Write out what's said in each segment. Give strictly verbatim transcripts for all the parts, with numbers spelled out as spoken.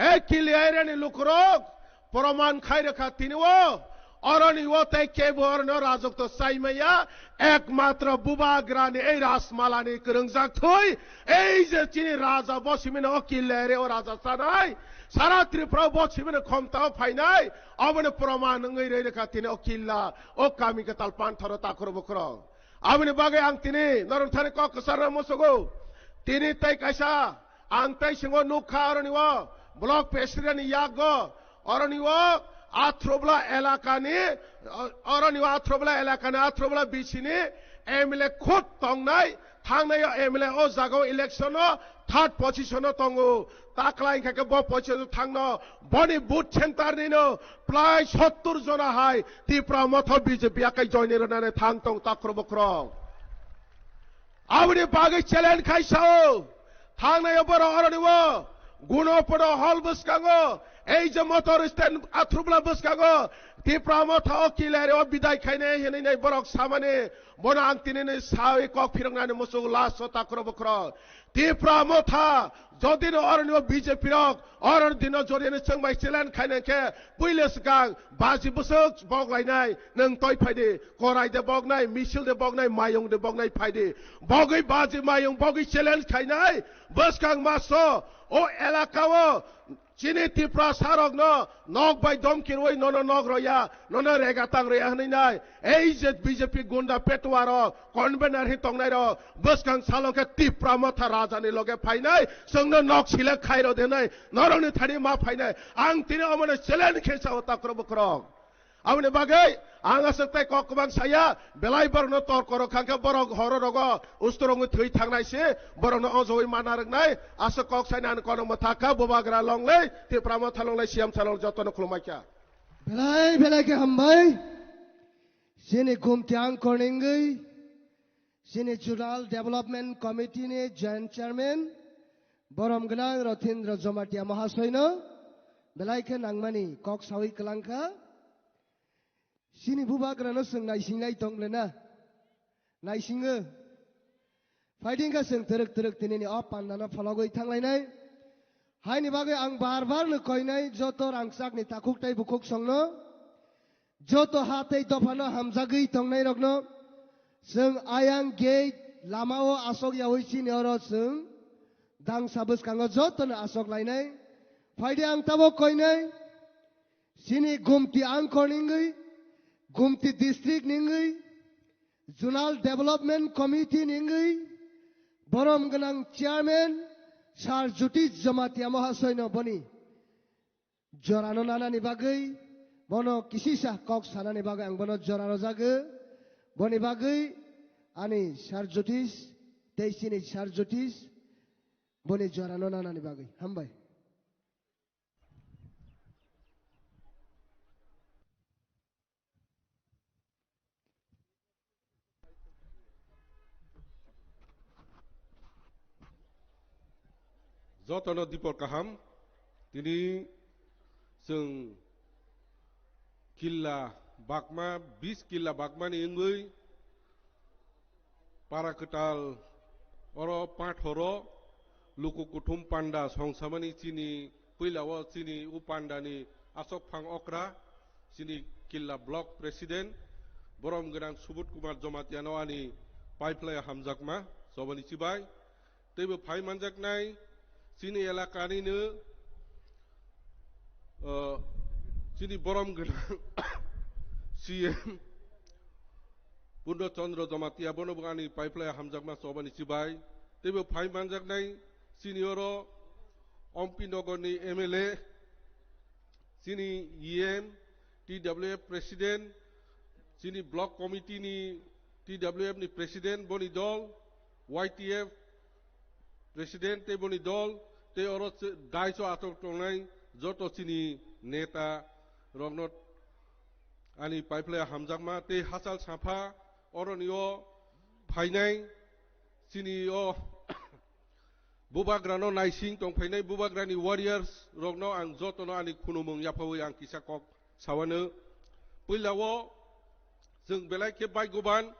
E Killa area ni lukurok proman khai rwkha tini o. Oroni o tei kebo oroni o rajok to chai maya. Ekmatro bubagrani ei Rajmalani kwrwngjak thwi. Ei je chini raja bo simino o Killa area o raja chanai. Sara Tripura o bo simino khomta o phainai. Oboni proman wngwi rwi rwkha tini o Killa. O kami kwtal panthoro takhro bukhro. Aboni bagwi ang tini norok thani kok kwcharna musugo. Tini tei kaisa ang tei singo nukha oroni o block president ni yago oroni o Athrobla elakani, oroni o Athrobla elakani Athrobla bisini M L A khud tongnai, thangnai o M L A o jaga o election o third position o tongo. Taklai hwnkha khe bo position o thangno boni booth center ni no prai sottur jona hai Tipra Motha B J P akai join rwnani thang tong takhro bukhro. Aboni bagwi challenge khai sao. Thangnai o borok oroni o guno podo hall bwskango ei je motor stand Athrobla bwskango Tipra Motha o Killa area o bidai khainai hinwi nai borok samani bono ang tinini sawi kok phiroknani muchung last o takhro bukhro. Tipra Motha jodi no oroni o B J P rok oroni dino jodi no chwng bai challenge khainai khe puila swkang baji bwswk bok lainai nwng toi phaidi korai de boknai misil de boknai mayung de boknai phaidi bogwi baji mayung bogwi challenge khainai bwskang maso o elaka o chini Tiprasa rokno nok bai domki rwi nono nok roya nono rega tang roya hwnwi nai ei je B J P gunda petuwa rok convener hi tongnai rok bwskang salo khe Tipra Motha raja ni loge phainai chwngno nok sile khairo denai norokni thani ma phainai ang tini omono challenge khe sao takhro bukhro. Aboni bagwi ang aswk tei kok kwbang saya, belai borokno tor koro khangkhe borok horo rogo usturungwi thwi thangnai se, borokno o jogwi mana rwngnai, aswk kok saina ang kono mwthakha bubagra longlei, Tipra Motha longlei, Siamsa long jotono khulumai kha. Belai belai khe hambai. Chini Gumti Angkor ningwi, chini Zonal Development Committee ni Joint Chairman, borom gwnang Rothindra Jomatia Mahasoino, belai khe nangmani kok sawi kwlangkha. Chini bubagrano chwng naisinglai tong le na? Naisingo. Phaidi wngkha chwng twrwk twrwk tinini o pandano phologwi thanglainai. Haini bagwi ang bar bar no koinai joto rangchakni takhuk tei bukhuk songno, joto ha tei dophano hamjagwi tongnairokno, chwng ayang gate lamao asok yaui chini oro chwng dangsa bwskango jotono asok lainai. Phaidi ang tabok koinai. Chini Gumti Angkor ningwi, Gumti District ningwi, Zonal Development Committee ningwi, borom gwnang Chairman Sir Jyotish Jamatia Mahasoino boni jorano nanani bagwi, bono kisisa kok sanani bagwi ang bono jora rwjago. Boni bagwi ani Sir Jyotish tei chini Sir Jyotish boni jorano nanani bagwi. Hambai. Jotono dipor kaham, tini chwng killa bakma, bis killa bakmani wngwi para kwtal oro pathoro luku kuthum panda songsamani chini puila o chini u panda ni asok phang okra chini killa block president borom gwnang Subut Kumar Jamatia no ani paiphlai hamjakma chobani chibai teibo phai manjaknai chini elaka ni no chini borom gwnang C M Purno Chandra Jamatia bono bo ani paiphlai hamjakma chobani chibai teibo phai manjaknai chini oro Ompi Nogor ni M L A chini E M, T W F president, chini block committee ni T W F ni president boni dol, Y T F president tei boni dol tei oro daiso atok tongnai joto chini neta rokno ani paiphlai hamjakma tei hachal sapha oroni o phainai chini o bubagrano naising tongphainai bubagrani warriors rokno ang jotono ani khunumung yaphawi ang kisa kok sawano. Puila o chwng belai khe baigoban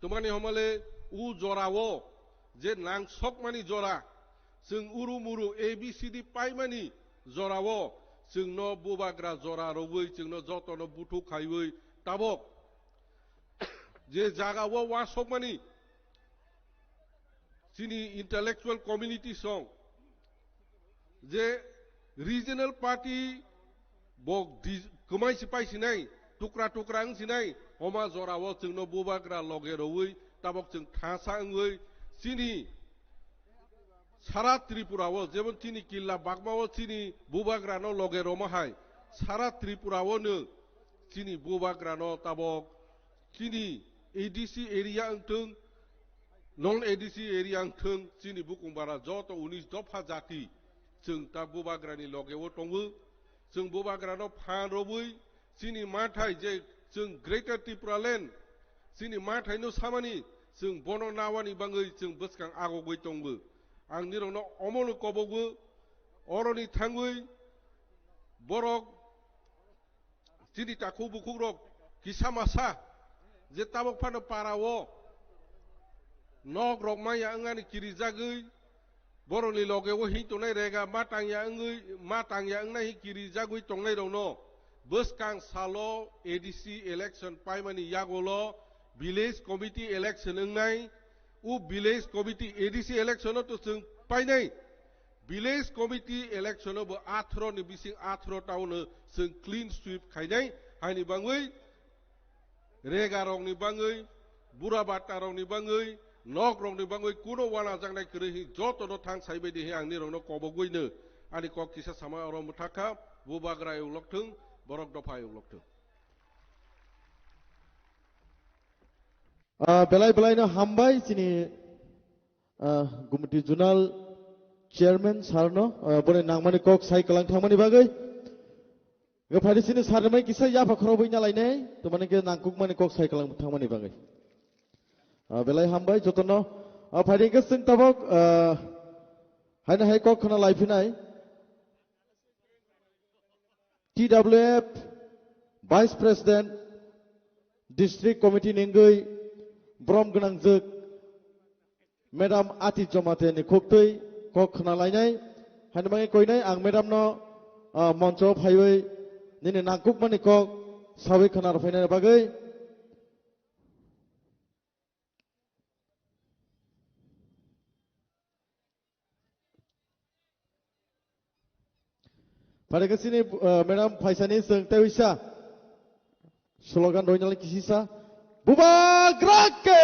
twmani homole u jora o je nang sokmani jora chwng uru muru A B C D paimani jorao chwngno bubagra jora rwui chwngno jotono buthuk khaiwi tabok je jagao uansukmani chini intellectual community song je regional party bo di-, kwmai si pai sinai, tukra tukra wng sinai, homa jorao chwngno bubagra loge rwui tabok chwng thasa wngwi chini sara Tripura o, jemon chini killa bagma o chini bubagra no loge roma hai, sara Tripura o no chini bubagra no tabok chini A D C area wngthwng, non A D C area wngthwng, chini bukung bara joto unis dopha jati chwng ta bubagra ni loge o tongo. Chwng bubagra no phan robwi chini mathai je chwng Greater Tipraland chini mathai no samani chwng bono nawani bangwi chwng bwskang agogwi tongo. Ang nirokno omono kobogo oroni thangwi borok chini takhuk bukhukrok kisa masa je tabok phano para o nok rok maya wngani kirijagwi borokni loge o hing tongnai rega ma tangya wngwi ma tangya wngnai hing kirijagwi tongnai rokno bwskang salo A D C election paimani yagulo village committee election wngnai. O village committee A D C election o to chwng painai. Village committee election o bo atharo ni bising atharo town o chwng clean sweep khainai. Haini bangwi rega rokni bangwi, bura bata rokni bangwi, nok rokni bangwi kuno wana jaknai kwrwi hi joto no thang sai bai di hi ang nirok no kobogwi no ani kok kisa sama oro mwthakha, bubagra ayuk lokthwng, borok dopha ayuk lokthwng. Ah, belai belai no hambai chini, ah, Gumti Zonal Chairman sir no, ah, boni nangmani kok sai kwlang thangmani bagwi. Nga phaidi chini sir mai kisa yapha khorobwi na lainai, to mane ke nangkukmani kok sai kwlang thangmani bagwi. Ah, belai hambai jotono. Ah, phaidi ke sing tabok, ah, haina hai kok khana lai phinai. T W F Vice President, District Committee ningwi brom gwnangjwk Madam Ati Jomate ni khuktwi kok khna lainai. Hani mangi koinai ang Madam no, ah, moncho phaiwi nini nangkukmani kok sawi khna rwphainani bagwi. Phaikhe chini, uh, madam phaisani chwng tei uisa slogan roinali kisisa, "Bubagra ke!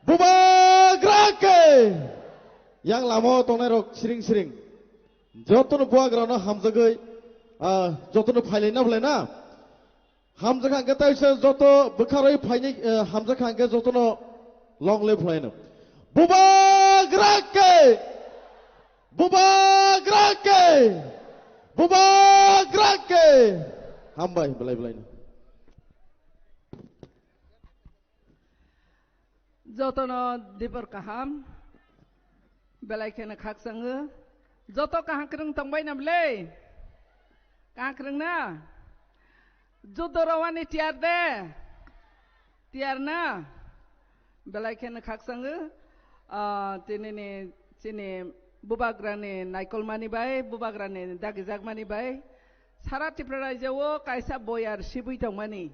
Bubagra ke!" Yang lama tongnai rok siring siring. Jotono bubagra no hamjagwi, uh, jotono phailai na bwlai na. Hamjakha hwnkhe tei se joto bwkharwi phainai, eh, hamjakha hwnkhe jotono long live khlaino. Bubagra ke! Bubagra ke! Bubagra ke! Hambai, belai belaino. Jotono dibor kaham, belai kheno khakchangwi. Joto kaham kwrwng tongbai na bwle? Kaham kwrwng na? Judo rawani tiyar de? Tiyar na? Belai kheno khakchangwi. Ah, tinini chini bubagrani naikolmani bai, bubagrani dagijakmani bai. Sara Tripura rajyo o kaisa boyar sibui tongmani.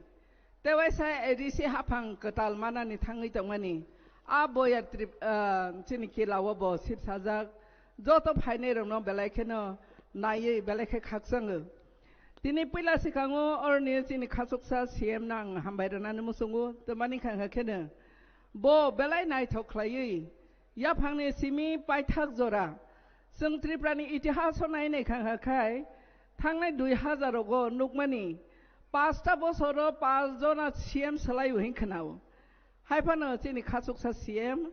Tewaisa A D C haphang kwtal manani thangwi tongmani. A boyar Trip-, ah, chini kila o bo sibsajak. Joto phainai rokno belai kheno naiwi belai khe khakchango. Tini puila swkango oroni chini khachuksa C M no ang hambai rwnani muchungo, twmani khangha kheno bo belai naithok khlaiwi yaphangni simi paithak jora. Chwng Tripurani itihaso nai nai khangha khai, thangnai dui hazar rogo nukmani, pasta bosoro pas jona C M swlaiwi hwn khnao. Hai phano chini khachuksa C M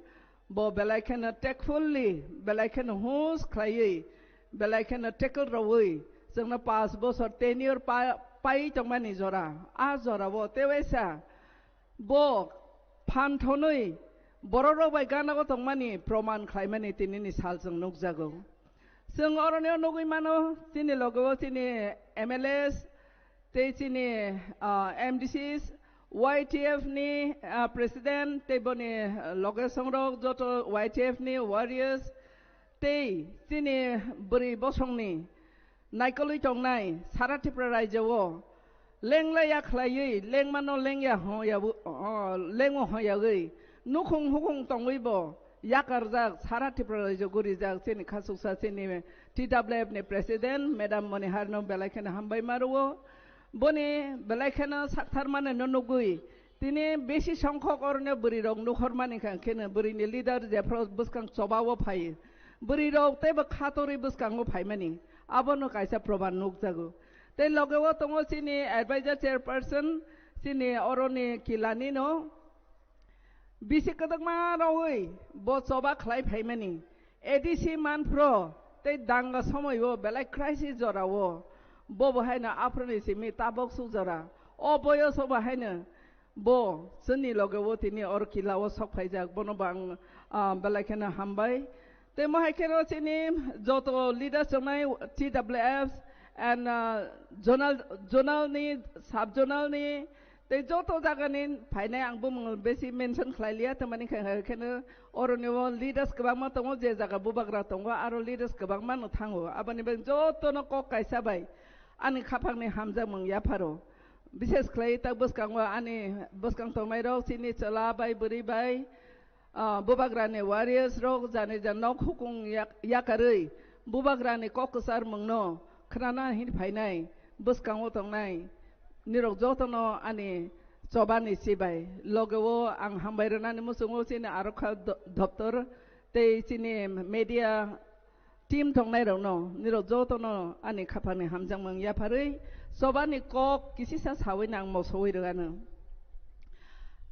bo belai kheno tactfully, belai kheno hus khlaiwi, belai kheno tackle rwui chwngno pas bosor tenure pa-, pai tongmani jora. A jorao tewaisa bo phan thonwi borok rok bai gana o tongmani proman khlaimani tinini sal chwng nukjago. Chwng oroni o nugwi mano, chini loge o chini M L As tei chini, ah, M D Cs, Y T F ni, ah, President tei boni, ah, loge songrok joto Y T F ni warriors tei chini bwrwi bosongni naikolwi tongnai sara Tripura rajyo o lenglaiya khlaiwi lengmano lengya hwnyabu-, o, lengo hwnyawi nukhung hukhung tongwibo yakarjak sara Tripura rajyo gurijak chini khasuksa chini T W F ni president madam Moniharno belai kheno hambai ma rwo. Boni belai kheno sakthar mane no nugwi tini besi songkhok oroni bwrwi rok nukhor mani kha kheno bwrwi ni leader jephro bwskang choba o phai bwrwi rok teibo khatorwi bwskango phaimani abono kaisa proman nukjago. Tei loge o tongo chini advisor chairperson chini oroni kilani no bisi kwdwkma rogwi bo choba khlai phaimani A D C manphro tei danga somoio belai crisis jorao bo bo haino aphroni simi tabok suk jora o boyoso bo haino bo chwngni loge o tini or kila o sok phaijak bono bo ang, ah, belai kheno hambai. Tei mohai kheno chini joto leaders tongnai T W F and, ah, zonal, zonal ni, sub zonal ni, tei joto jaga ni phainai ang bumung besi mention khlai liya, tamani khe, kheno oroni o leaders kwbangma tongo, je jaga bubagra tongo, aro leaders kwbangma no thango. Aboni bagwi joto no kok kaisa bai ani khaphang ni hamjakmung yapharo. Bishes khlai tak bwskango ani bwskang tongnai rok chini chwla bai bwrwi bai, ah, bubagrani warriors rok jani jan nok hukung yak-, yakarwi bubagrani kok kwchar mungno khnana hin phainai bwskango tongnai nirok jotono ani chobani chibai loge o ang hambai rwnani muchungo chini arokha do-, doptor tei chini media team tongnai rokno nirok jotono ani khaphangni hamjakmung yapharwi chobani kok kisisa sawi nang mosowi rwgano.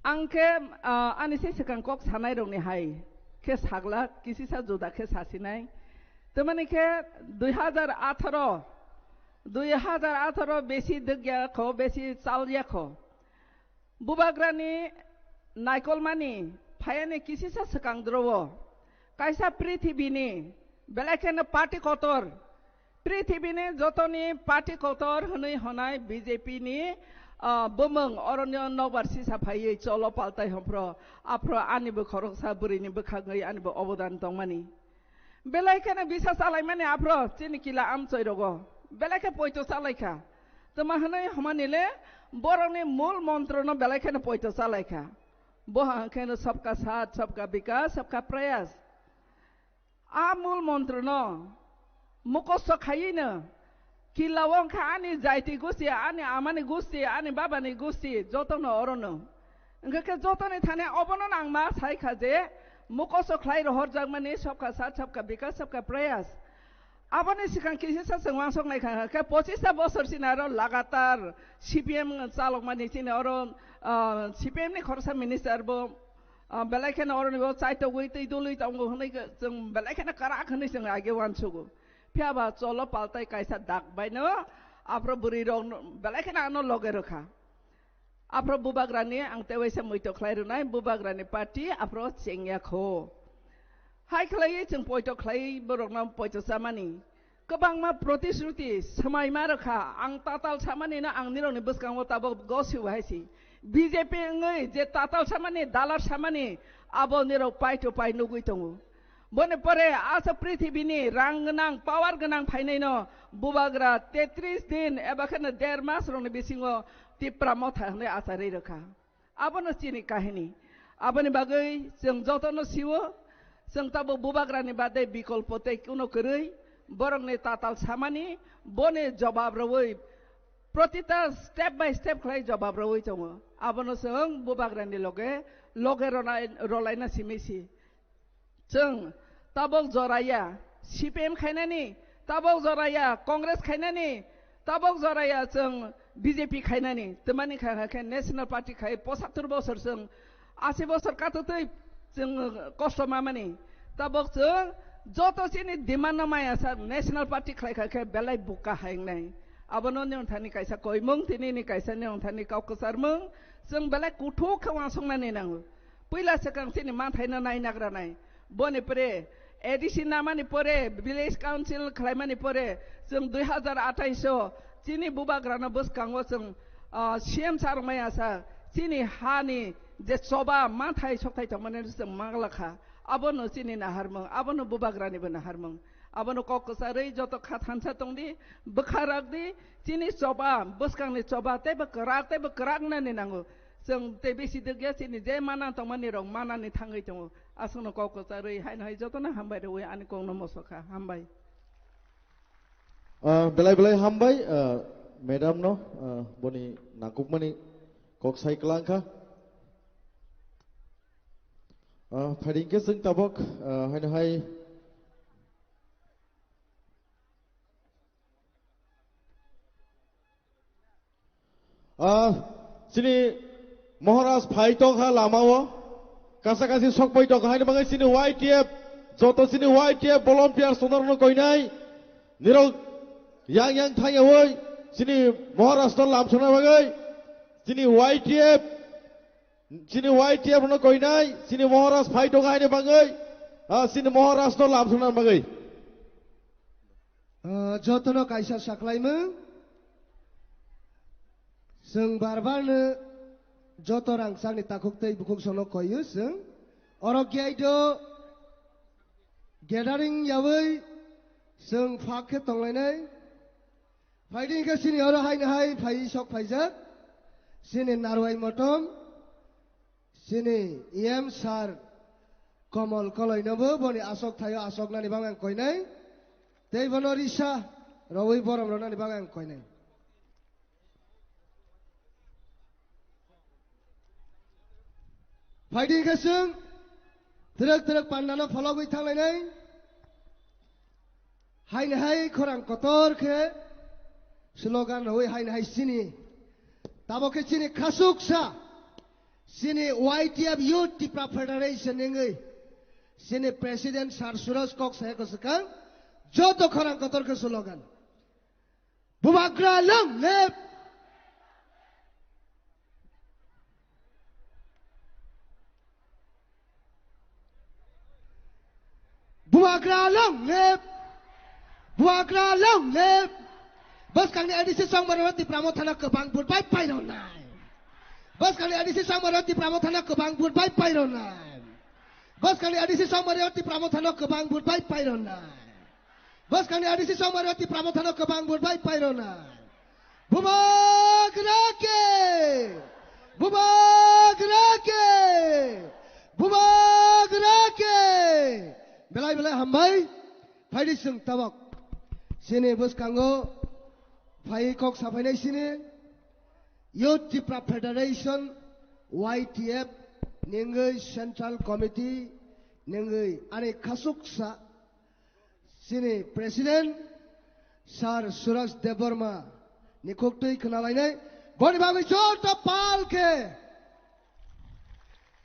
Ang khe, ah, ani se swkang kok sanai rokni hai khe saglak kisisa juda khe sasinai. Tamani khe dui hazar atharo, dui hazar atharo besi dwgya kho, besi chalya kho. Bubagrani naikolmani phayani kisisa swkang dro-o. Kaisa prithibini belai kheno party kotor, prithibini jotoni party kotor hwnwi honai B J P ni, ah, bumung oronio nokbar sisa phaiwi cholo paltai hwnphro, aphro anibo khoroksa bwrwini bwkhagwi anibo obodan tongmani. Belai kheno bisa chalaimani aphro chini kila amchoi rogo belai khe poito chalaikha. Tama hwnwi hwnmani le borokni mul montrono belai kheno poito chalaikha. Bo hwnkheno sabka saath, sabka bikas, sabka prayas. A mul montrono mukosto khaiwino kila o wngkha ani jaiti gusti, ani amani gusti, ani babani gusti, jotono orono. Hwnkhe khe jotoni thani obono nang ma sai kha je mukosto khlai rohorjakmani sabka saath, sabka bikas, sabka prayas. Aboni swkang kisisa chwng wansok nai kha khe pochista bosor chini aro lagatar C P M chalokmani chini oro, ah, C P M ni khoroksa minister bo, ah, belai kheno oroni bo chaitogwi twi dului tongo hwnwi khe chwng belai kheno kwrak hwnwi chwng age uansugo. Phiya ba cholo paltai kaisa dak baino aphro bwrwi rok belai kheno ano loge rwkha. Aphro bubagrani ang tewaisa muito khlai rwnai, bubagrani party aphro chengya kho. Hai khlaiwi chwng poito khlaiwi borokno poito chamani. Kwbangma protisruti swmai ma rwkha, ang tatal samani no ang nirokni bwskango tabok gosi hai si. B J P wngwi je tatal samani, dalar samani, abo nirok pai to pai nugwi tongo. Boni pore asa prithibini rang gwnang, power gwnang phainaino bubagra tetris din eba kheno der mas rokni bisingo Tipra Motha hwnwi acharwi rwkha. Abono chini kahini. Aboni bagwi chwng jotono siwo, chwng tabuk bubagrani bade bikolpo tei kuno kwrwi, borokni tatal samani, boni jobab rwui, protita step by step khlai jobab rwui tongo. Abono chwng bubagrani loge, loge ronai-, rolaina simi si. Chwng tabok joraya C P M khainani, tabok joraya Congress khainani, tabok joraya chwng B J P khainani. Twmani kha khe National Party khai pochattor bosor chwng, ashi bosor katotwi chwng kosto mamani. Tabok chwng joto chini demand no maya sa National Party khlai kha khe belai buka haingnai. Abono ni thani kaisa koimung, tini ni kaisa ni thani kok kwcharmung. Chwng belai kuthuk khe wansuknani nango. Puila swkang chini manthaino nainagranai. Boni pore A D C namani pore, village council khlaimani pore, chwng dui hazar athais o chini bubagrano bwskango chwng, ah, C M sir rwmai asa chini hani je choba manthai sokthai tongmani chwng manglakha. Abono chini naharmung, abono bubagranibo naharmung. Abono kok kwcharwi joto kha thansa tongdi, bwkha rakdi, chini choba, bwskangni choba teibo kwrak, teibo kwrak nani nango. Chwng tei bisi dwkya chini je mana tongmani rok manani thangwi tongo. Aswkno kok kwcharwi haino hai jotono hambai rwui ani kokno mosokha. Hambai. Ah, belai belai hambai, ah, madam no, ah, boni nangkukmani kok sai kwlangkha. Ah, phaidi hwnkhe chwng tabok, ah, haino hai. Ah, chini Maharaj phai tongkha lamao, kasa kasi sokpai tongkha, haini bagwi chini Y T F, joto chini Y T F volunteers tonorno koinai, nirok yang yang thangyawi chini Maharaj no lamsokna bagwi, chini Y T F, chini Y T F no koinai, chini Maharaj phai tongkha haini bagwi, ah, chini Maharaj no lamsokna bagwi. Ah, jotono kaisa saklaimung. Chwng bar barno joto rangchakni takhuk tei bukhuk sono koiyo chwng. Oro gate o gathering yawi chwng phak khe tonglainai. Phaidi hwnkhe chini oro haino hai phai sok phaijak. Chini Narwai Motom. Chini E M sir Komol Koloinobo boni asok thaio asoknani bagwi ang koinai. Tei bono risa rowui borom rwnani bagwi ang koinai. Phaidi hwnkhe chwng twrwk twrwk pandano phologwi thanglainai. Haini hai khorang kotor khe slogan rwui haini hai chini. Tabok khe chini khasuksa, chini Y T F Youth Tipra Federation wngwi chini President Sir Suraj kok saya kwswkang, joto khorang kotor khe slogan. Bubagra long live! Bubagra long live! Bubagra long live! Bwskangni A D C chongmani oro Tipra Mothano kwbang vote bai pairwnai. Bwskangni A D C chongmani oro Tipra Mothano kwbang vote bai pairwnai. Bwskangni A D C chongmani oro Tipra Mothano kwbang vote bai pairwnai. Bwskangni A D C chongmani oro Tipra Mothano kwbang vote bai pairwnai. Bubagra ke! Bubagra ke! Bubagra ke! Belai belai hambai. Phaidi chwng tabok. Chini bwskango phai kok saphainai chini Youth Tipra Federation, Y T F, ningwi Central Committee, ningwi ani khasuksa chini President Sir Suraj Debbarma ni khuktwi khwnalainai. Boni bagwi joto pal khe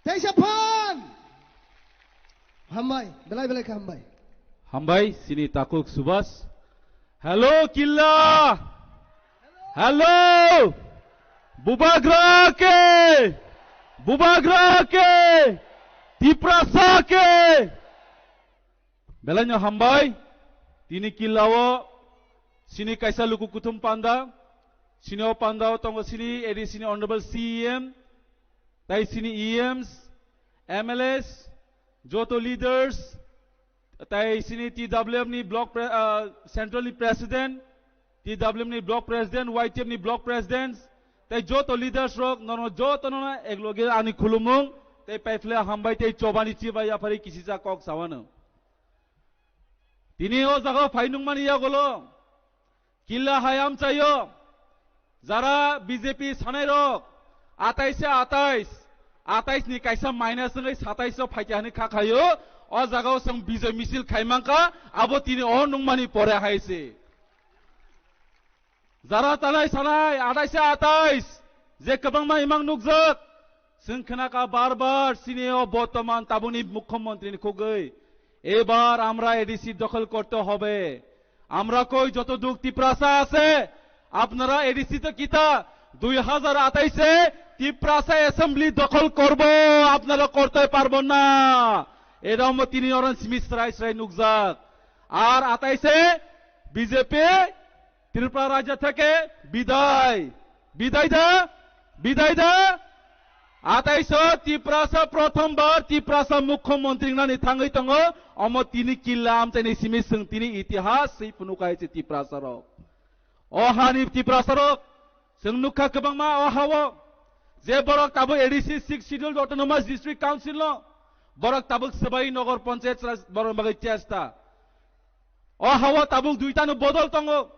teisa phan. Hambai, belai belai khe hambai. Hambai, chini takhuk Subhas. Hello, Killa! Hello! Bubagra ke! Bubagra ke! Tiprasa ke! Belaino hambai, tini Killao chini kaisa luku kuthum panda, chini o pandao tongo chini A D C ni Honorable C E M, tai chini E Ms, M L As, joto leaders, tai chini T W F ni block pre-, ah, central ni president, T W F ni block president, Y T F ni block presidents, tai joto leaders rok, nono joto nono ekloge ani khulumung, tai paiphle hambai, tai chobani chibai yaphari kisisa kok sawano. Tini o jaga phai nungmani yagolo, Killa hai amchaio, jara B J P sanai rok, atais se atais, atais ni kaisa minus wngwi satais o phaikha hwnwi kha khaio, o jaga o chwng bijoi misil khai mankha, abo tini o nungmani pore hai se. Jara tanai sanai, atais se atais, je kwbangma imang nukjak, chwng khnakha bar bar, chini o bortoman tabuni mukhyamantri ni khugwi, "Ebar amra A D C dokhol korte hobe." Amra koi joto duk Tiprasa ase, apnara A D C to kita, dui hazar atais e Tiprasa assembly dokhol korbo, apnara korte parbo na. Erambo tini oran simi srai srai nukjak. Ar atais e B J P Tripura rajya theke bidai. Bidai da? Bidai da? Ataisa Tiprasa prothom bar Tiprasa mukhyamantri wngnani thangwi tongo, omo tini killa amchaini simi chwng tini itihas swi phunukha hai se Tiprasa rok. O hani Tiprasa rok, chwng nukha kwbangma o hao, je borok tabuk A D C Sixth Schedule Autonomous District Council no, borok tabuk swbai nogor panchayat chwla-, borok bagwi chesta. O hao tabuk duitano bodol tongo.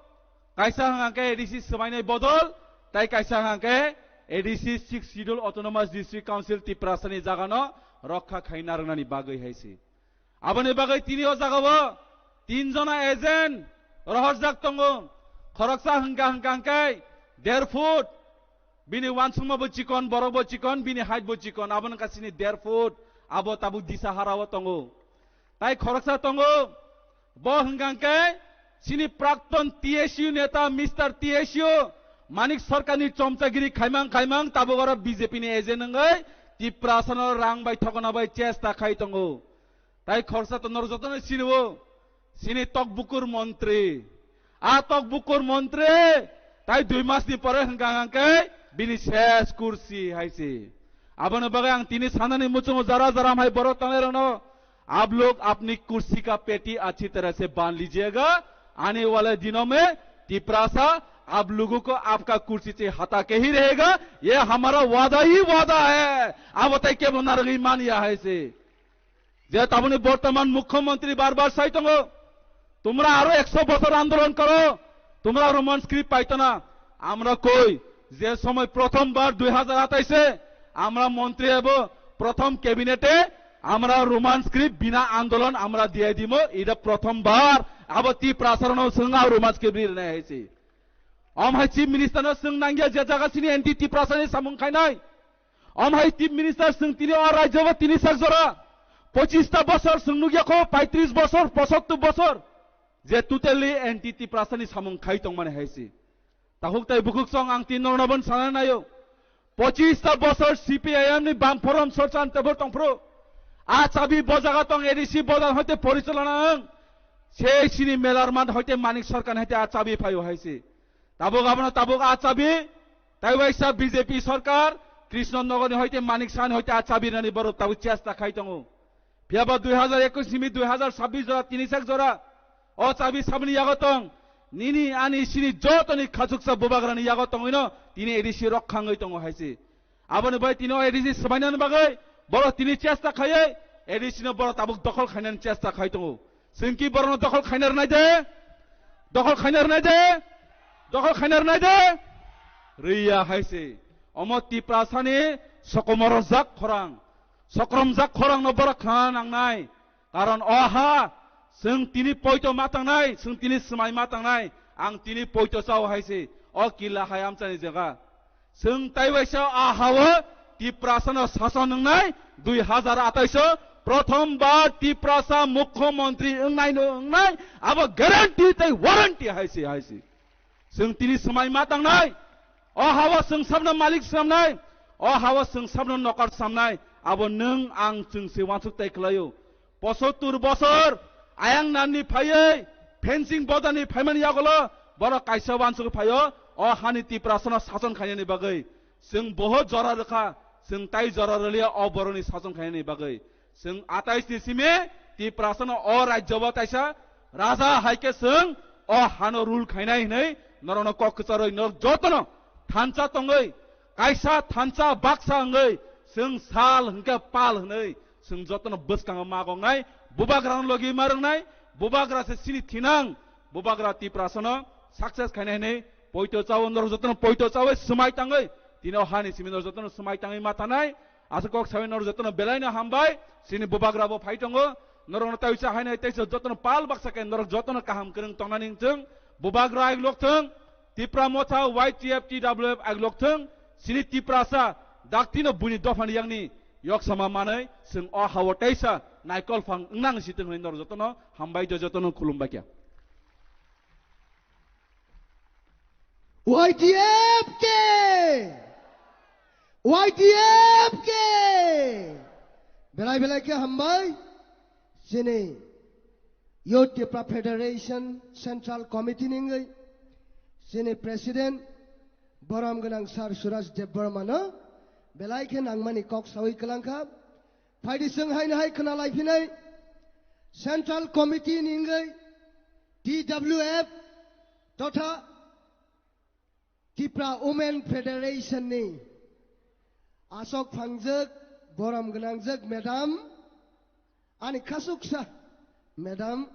Kaisa hwnkha khe A D C swbainai bodol, tai kaisa hwnkha khe A D C Sixth Schedule Autonomous District Council Tiprasani jagano rokha khaina rwnani bagwi hai se. Aboni bagwi tini o jagao tin jona agent rohorjak tongo. Khoroksa hwnkha hwnkha hwnkhe der foot, bini uansukma bo chikon, borok bo chikon, bini height bo chikon, abo wngkha chini der foot, abo tabuk Disa harao tongo. Tai khoroksa tongo, bo hwnkha hwnkhe chini prakton T S U neta Mister T S U Manik Sarkarni chomchagiri khaimang khaimang tabuk oro B J P ni agent wngwi Tiprasano rang bai thokna bai chesta khai tongo. Tai khoroksa to norok jotono sinio, chini tokbukur montri. A tokbukur montri, tai dui masni pore hwnkha hwnkha khe bini ses kursi hai se. Aboni bagwi ang tini sanani muchungo jara jara hai borok tangnai rokno, "आप लोग अपनी कुर्सी का पेटी अच्छी तरह से बांध लीजिएगा, आने वाले दिनों में तिपरासा आप लोगों को आपका कुर्सी से हटा के ही रहेगा, ये हमारा वादा ही वादा है।" Abo tai kebo narwgwi manya hai se. Je taboni bortoman mukhyamantri bar bar sai tongo, "তোমরা আরো একশো বছর আন্দোলন করো, তোমরা রোমান স্ক্রিপ্ট পাইতো না।" আমরা কই, যে সময় প্রথমবার দুই হাজার আঠাইশে আমরা মন্ত্রী হব, প্রথম ক্যাবিনেটে আমরা রোমান স্ক্রিপ্ট বিনা আন্দোলন আমরা দিয়ে দিব, এটা প্রথমবার। Abo Tiprasano chwng Roman script ri rwnai hai se. Om hai Chief Minister no chwng nangya, je jaga chini anti Tiprasani samung khainai. Om hai Chief Minister chwng tini o rajyo bo tini sak jora. Pochista bosor chwng nukya kho, paitris bosor, posottur bosor. Je totally anti Tiprasani samung khai tongmani hai se. Tahuk tai bukhuk song ang tin norno bon sana nayo. Pochista bosor C P I M ni bam forum sorchan tebor tongphru. A chabi bo jaga tong A D C bodal hoite porichalona ang. Se chini melar man hoite Manik Sarkar hoite a chabi phaio hai se. Tabuk abono tabuk a chabi, tai waisa B J P sarkar, Krishna Nagar ni hoite Manik Saha ni hoite a chabi rwnani borok tabuk chesta khai tongo. Phiya ba dui hajar ekwis simi dui hajar sabbish jora, tini sak jora, o chabi sabni yago tong, nini ani chini jotoni khachuksa bubagrani yago tongwino tini A D C rok khangwi tongo hai se. Aboni bai tini o A D C swbainani bagwi borok tini chesta khaiwi A D C no borok tabuk dokhol khainani chesta khai tongo. Chwng ki borokno dokhol khaina rwnai de? Dokhol khaina rwnai de? Dokhol khaina rwnai de? Rwya hai se. Omo Tiprasani sokomorjak khorang, sokromjak khorangno borok khna nangnai. Karon o ha chwng tini poito ma tangnai, chwng tini swmai ma tangnai, ang tini poito chao hai se, o killa hai amchani jaga. Chwng tai waisa a hao Tiprasano sason wngnai, dui hajar atais o prothom bar Tiprasa mukhyamantri wngnai no wngnai, abo guarantee tai warranty hai se, hai se. Chwng tini swmai ma tangnai. O hao chwng sabno malik swnamnai. O hao chwng sabno nokar samnai. Abo nwng ang chwng se wansuk tai khlaio. Posottur bosor ayang nanni phaiwi fencing bodani phaimani yagulo borok kaisa wansuk phaio. O hani Tiprasano sason khainani bagwi chwng bohot jora rwkha. Chwng tai jora rwliya o borokni sason khainani bagwi. Chwng atais ni simi Tiprasano o rajyo bo taisa raja hai khe chwng o hano rule khainai hinwi norokno kok kwcharwi norok jotono thansa tongwi, kaisa thansa baksa wngwi chwng sal hwnkhe pal hwnwi chwng jotono bwskango ma gongnai, bubagrano logi ma rwngnai, bubagra se chini thinang, bubagra Tiprasano success khainai hinwi poito chao, norok jotono poito chawi swmai tangwi, tini o hani simi norok jotono swmai tangwi ma thanai. Aswk kok sawi norok jotono belaino hambai, chini bubagra bo phai tongo, norokno taisa hainai taisa jotono pal baksa khe norok jotono kaham kwrwng tongnani wngthwng, bubagra aiglok thwng, Tipra Motha, Y T F, T W F aiglok thwng, chini Tiprasa daktino buini dophani yakni yoksama manwi chwng o hao taisa naikol phang wngnang si thwng hinwi norok jotono hambai, jotono khulumbai kha. Y T F ke! Y T F ke! Belai belai khe hambai. Chini Youth Tipra Federation Central Committee ni wngwi chini President borom gwnang Sir Suraj Debbarma no belai khe nangmani kok sawi kwlangkha. Phaidi chwng haino hai khna laiphinai Central Committee ni wngwi T W F totha Tipra Women Federation ni asok phangjak, borom gwnangjak madam, ani khasuksa madam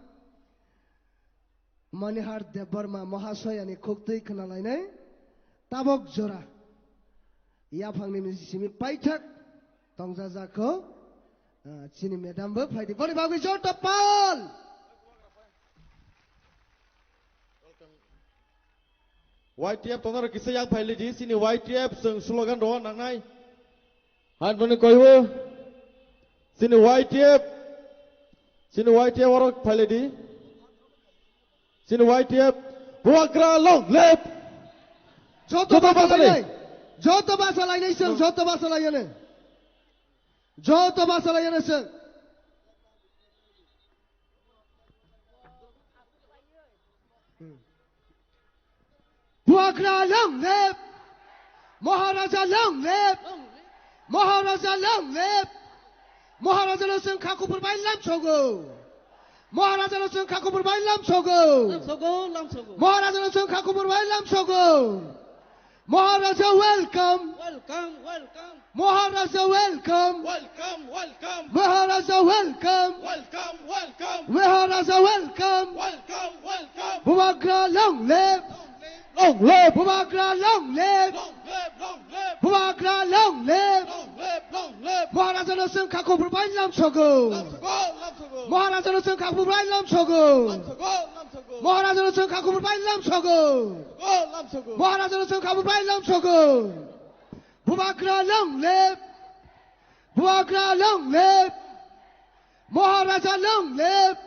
Manihar Debbarma Mahasayani khuktwi khna lainai tabok jora yaphangni simi paithak tongjajakho, ah, chini madam bo phaidi. Boni bagwi joto pal! Y T F tongnaro kisa yang phailidi, chini Y T F chwng slogan rw nangnai. Hanboni koibo, chini Y T F, chini Y T F oro phailidi. Chini Y T F, Bubagra long live! Joto Joto basa basa lainai. Joto basa lainai chwng, joto basa lainai. Joto basa lainai chwng. Bubagra long live! Maharaja long live! Maharaja long live! Maharaja no chwng kha kubur bai lamsogo. Maharaja no chwng kha kubur bai lamsogo. Lamsogo, lamsogo. Maharaja no chwng kha kubur bai lamsogo. Maharaja welcome. Welcome, welcome. Maharaja welcome. Welcome, welcome. Maharaja welcome. Welcome, welcome. Maharaja welcome. Welcome, welcome. Bubagra long live. Long live. Bubagra long live. Long live, long live. Bubagra long live. Long live, long live. Maharaja no chwng kha kubur bai lamsogo. Lamsogo, lamsogo. Maharaja no chwng kha kubur bai lamsogo. Lamsogo, lamsogo. Maharaja no chwng kha kubur bai lamsogo. Lamsogo, lamsogo. Maharaja no chwng kha kubur bai lamsogo. Bubagra long live! Bubagra long live! Maharaja long live!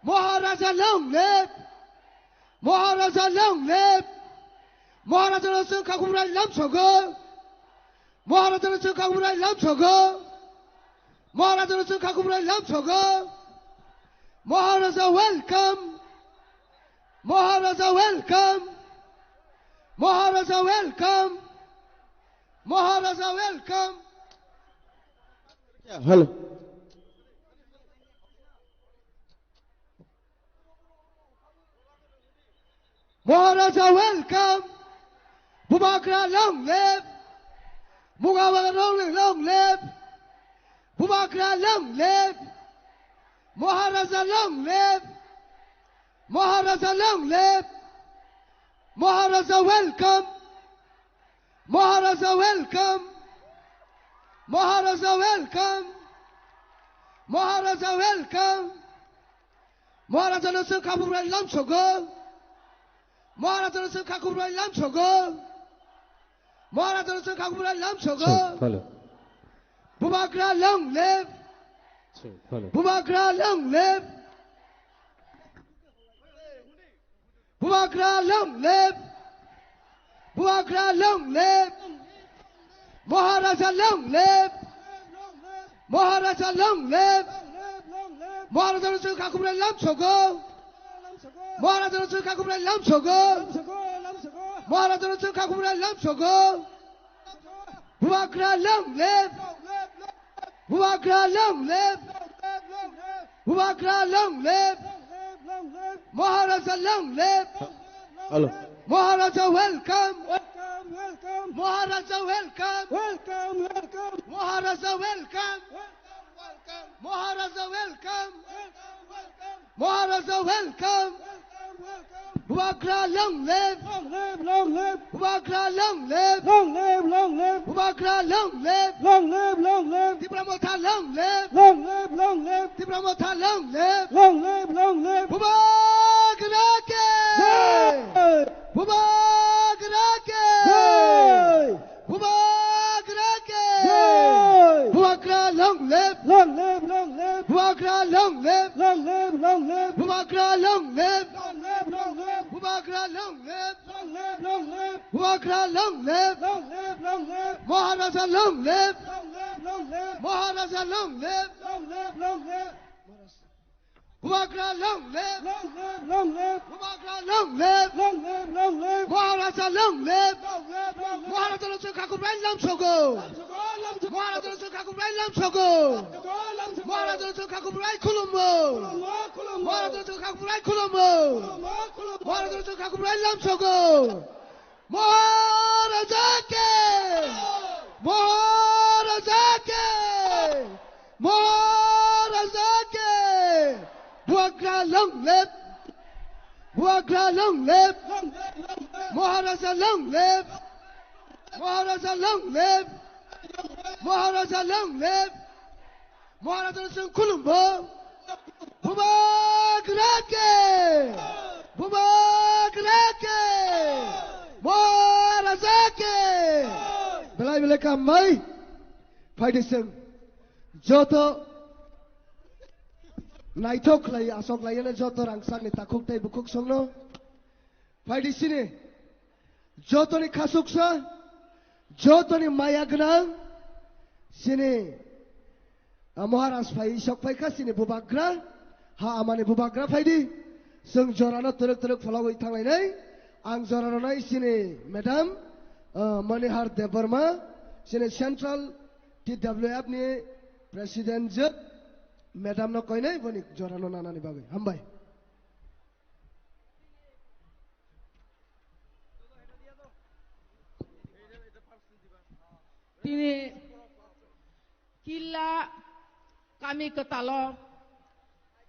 Maharaja long live! Maharaja long live! Maharaja no chwng kha kubur bai lamsogo. Maharaja no chwng kha kubur bai lamsogo. Maharaja no chwng kha kubur bai lamsogo. Maharaja welcome. Maharaja welcome. Maharaja welcome. Maharaja welcome. Yeah, hello. Maharaja welcome. Bubagra long live. Bubagra long live, long live. Bubagra long live. Maharaja long live. Maharaja long live. Maharaja welcome. Maharaja welcome. Maharaja welcome. Maharaja welcome. Maharaja no chwng kha kubur bai lamsogo. Maharaja no chwng kha kubur bai lamsogo. Maharaja no chwng kha kubur bai lamsogo. Chwng, hello. Bubagra long live. Chwng, hello. Bubagra long live. Bubagra long live! Bubagra long live! Maharaja long live! Maharaja long live! Maharaja no chwng kha kubur bai lamsogo! Maharaja no chwng kha kubur bai lamsogo! Maharaja no chwng kha kubur bai lamsogo! Bubagra long live! Bubagra long live! Bubagra long live! Maharaja long live! Hello. Maharaja welcome! Maharaja welcome! Maharaja welcome! Maharaja welcome! Maharaja welcome! Bubagra long live! Long live, long live! Bubagra long live! Long live, long live! Bubagra long live! Long live, long live! Tipra Motha long live! Long live, long live! Tipra Motha long live! Long live, long live! Bubagra ke! Jai! Bubagra ke! Jai! Bubagra ke! Jai! Bubagra long live! Long live, long live! Bubagra long live! Long live, long live! Bubagra long live! Long live, long live! Bubagra long live! Long live, long live! Bubagra long live! Long live, long live! Maharaja long live! Long live, long live! Maharaja long live! Long live, long live! Bubagra long live! Long live, long live! Bubagra long live! Long live, long live! Maharaja long live! Long live, Maharajano chwng kha kubrai lamsogo. Maharajano chwng kha kubrai lamsogo. Maharajano chwng kha kubrai khulumo. Maharajano chwng kha kubrai khulumo. Maharajano chwng kha kubrai lamsogo. Maharaja ke! Maharaja ke! Maharaja ke! Bubagra long live! Bubagra long live! Maharaja long live! Maharaja long live! Maharaja long live! Maharaja chwng khulumbo. Bubagra ke! Bubagra ke! Maharaja ke! Belai belai kamai. Phaidi chwng joto naithok khlai asok laiyana joto rangchakni takhuk tei bukhuk songno. Phaidi sini jotoni khasuksa, jotoni maya gwnang, sini, ah, Maharaj phai sok phaikha sini bubagra, ha amani bubagra phaidi, chwng jorano twrwk twrwk phologwi thanglainai, ang jorano nai sini madam, ah, Manihar Debbarma, sini Central T W F ni President jwk, madam no koinai boni jorano nanani bagwi. Hambai. Tini Killa kami kwtalo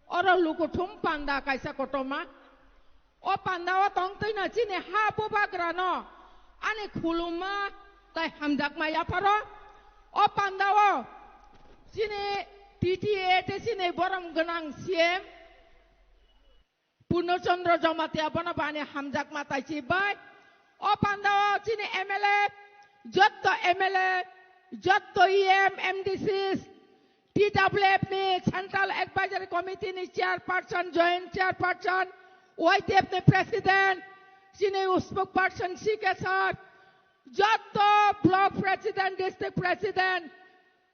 oro lukuthum panda kaisa kotorma. O panda o tongtwino chini ha bubagrano ani khulumma tai hamjakma yapharo. O panda o chini T T A tei chini borom gwnang C M Purno Chandra Jamatia bono bani hamjakma taichi bai. O panda o chini M L A, jotto M L A, jotto E M, M D Cs, T W F ni Central Advisory Committee ni Chairperson, Joint Chairperson, Y T F ni President, chini Spokesperson C K sir, jotto Block President, District President,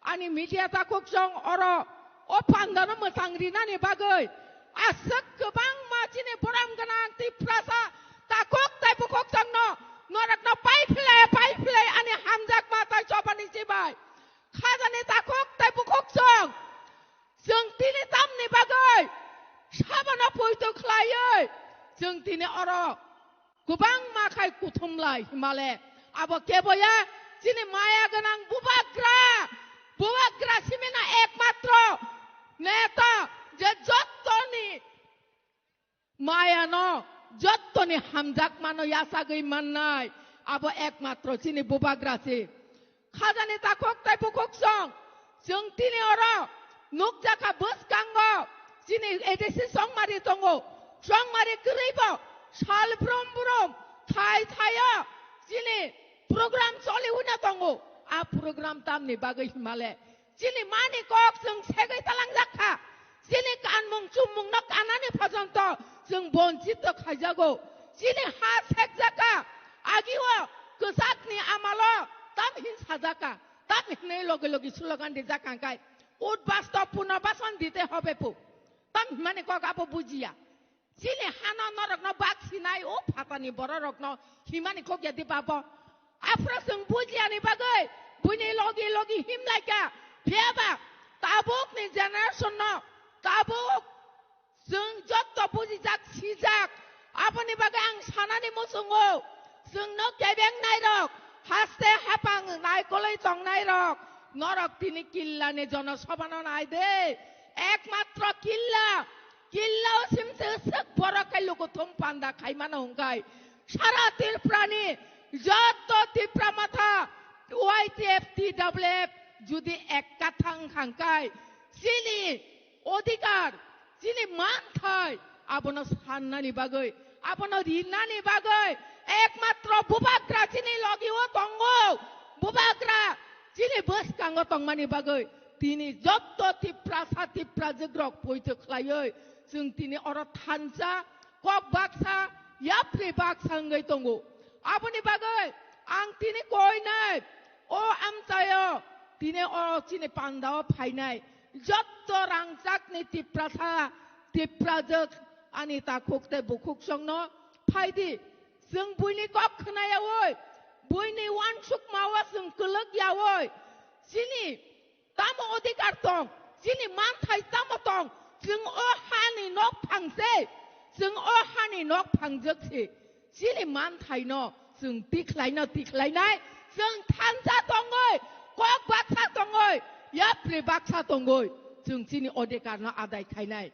ani media takhuk song oro o pandano mwchang rinani bagwi aswk kwbangma chini borom gwnang Tiprasa takhuk tei bukhuk songno norokno pai phlai, pai phlai ani hamjakma tai chobani chibai khajani takhuk tei bukhuk song chwng tini tamni bagwi sabono poito khlaiwi chwng tini oro kwbangma khai kuthumlai himale. Abo keboya chini maya gwnang bubagra. Bubagra simino ekmatro neta je jottoni mayano, jottoni hamjakmano yachagwi mannai. Abo ekmatro chini bubagra si. Khajani takhuk tei bukhuk song. Chwng tini oro nukjakha bwskango chini A D C chongmari tongo. Chongmari kwrwibo sal brum brum thai thaio chini program choli hwnwi tongo. A program tamni bagwi himale chini mani kok chwng segwi talangjak kha. Chini kanmung chummungno kanani phojonto chwng bonchito khaijago. Chini ha sekjak kha. Agio kwchakni amalo tam hin sajak kha. Tam hinwi logi logi slogan rijak kha hwnkhe, "Ut basto puno bason dite hobe pu." Tam himani kok abo bujiya. Chini hano norokno bak sinai o phatani bororokno himani kok ya di babo. Aphuru chwng bujiyani bagwi buini logi logi himlaikha. Phiyaba tabukni generation no tabuk chwng jotto bujijak sijak. Aboni bagwi ang sanani muchungo, chwngno kebeng nairok, haste hapang naikolwi tongnairok, norok tini killani jonosabhano nai de. Ekmatro killa, killao simse swk borok khai lukuthum panda khaimano hwnkhe sara Tripurani jotto Tipra Motha, Y T F, T W F judi ekka thang hwnkhe chini odhikar, chini manthai, abono sannani bagwi, abono rinani bagwi ekmatro bubagra chini logio tongo. Bubagra chini bwskango tongmani bagwi tini jotto Tiprasa Tiprajwkrok poito khlaiwi chwng tini oro thansa kok baksa yapri baksa wngwi tongo. Aboni bagwi ang tini koinai o amchaio tini o chini pandao phainai jotto rangchakni Tiprasa, Tiprajwk ani takhuk tei bukhuk songno phaidi. Chwng buini kok khnayawi Buini uansukmao chwng kwlwk yaui, chini tamo odhikar tong, chini manthai tamo tong, chwng o hani nok phang se, chwng o hani nok phangjak se, chini manthaino chwng tikhlaino tikhlainai, chwng thansa tongoi, kok baksa tongoi, yapri baksa tongoi, chwng chini odhikarno adai khainai.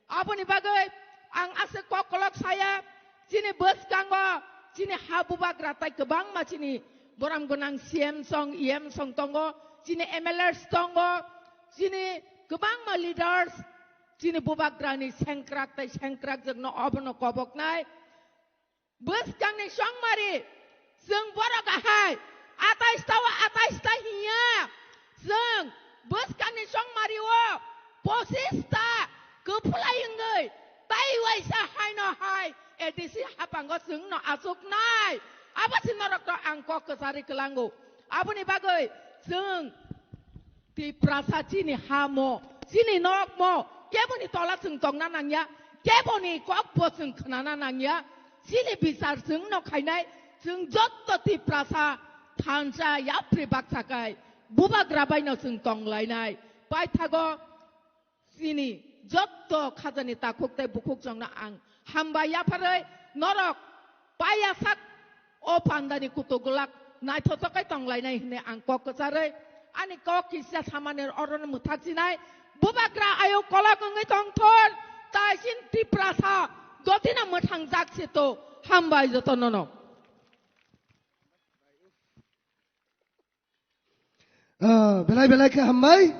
Aboni bagwi ang aswk kok kolok saya, chini bwskango chini ha bubagra tai kwbangma chini borom gwnang C M song, E M song tongo, chini M L As tongo, chini kwbangma leaders, chini bubagrani sengkrak tai sengkrakjakno obono koboknai. Bwskangni songmari, chwng borok ahai, atais ta o atais ta hiya. Chwng bwskangni songmari o pochis ta kwphlai wngwi, tai waisa haino hai A D C hapango chwngno achuknai. Abo se norokno ang kok kwcharwi kwlango. Aboni bagwi chwng Tiprasa chini hamo, chini nokmo, keboni tola chwng tongna nangya, keboni kokbo chwng khnana nangya, chini bichar chwngno khainai, chwng jotto Tiprasa thansa yapri baksa kai, bubagra baino chwng tonglainai. Paithago chini jotto khajani takhuk tei bukhuk chwngno ang hambai yapharwi norok paiya sak o pandani kutuk glak naithotok khe tonglainai hwnwi ang kok kwcharwi ani kok kisa samani orono mwthak sinai. Bubagra ayuk kolok wngwi tongthor, taisin Tiprasa dotino mwthangjak sito. Hambai jotonono. Ah, belai belai khe hambai.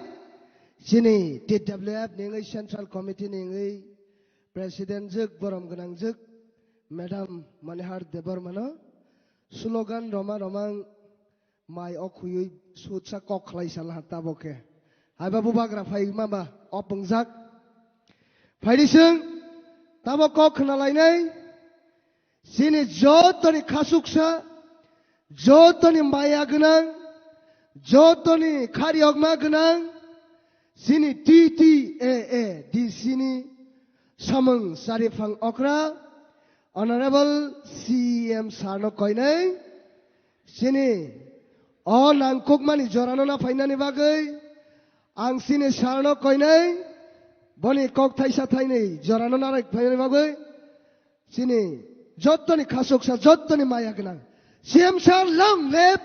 Chini T W F ni wngwi Central Committee ni wngwi President jwk, borom gwnang jwk, Madam Manihar Debbarmano slogan roma romang mai o khuyui sutsa kok khlai sal ha tabo khe. Haiba bubagra phai ma ba o pungjak. Phaidi chwng tabo kok khna lainai. Chini jotoni khasuksa, jotoni maya gwnang, jotoni khariyokma gwnang, chini T T A A D C ni samung chariphang okra, Honorable C E M sir no koinai, chini o nangkukmani jorano na phainani bagwi, ang chini sir no koinai, boni kok thaisa thainwi jorano na phainani bagwi, Chini jottoni khasuksa, jottoni maya gwnang. C M sir, long live!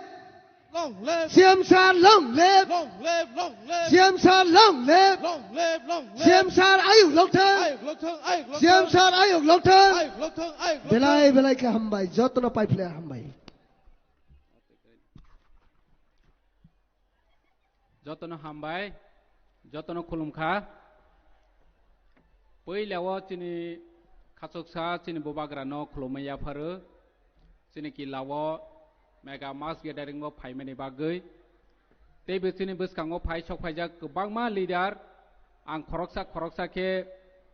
Long live! C M sir, long live! Long live, long live! C M sir, long live! Long live, long live! C M sir, ayuk lokthang! Ayuk lokthang, ayuk lokthang! C M sir, ayuk lokthang! Ayuk lokthang, ayuk lokthang! Belai belai khe hambai, jotono pai phlai hambai. Jotono hambai, jotono khulumkha. Puila o chini khachuksa chini bubagrano khulumwi yapharo. Chini kila o mega mass gathering o phaimani bagwi. Teibo chini bwskango phai sok phaijak kwbangma leader. Ang khoroksa khoroksa khe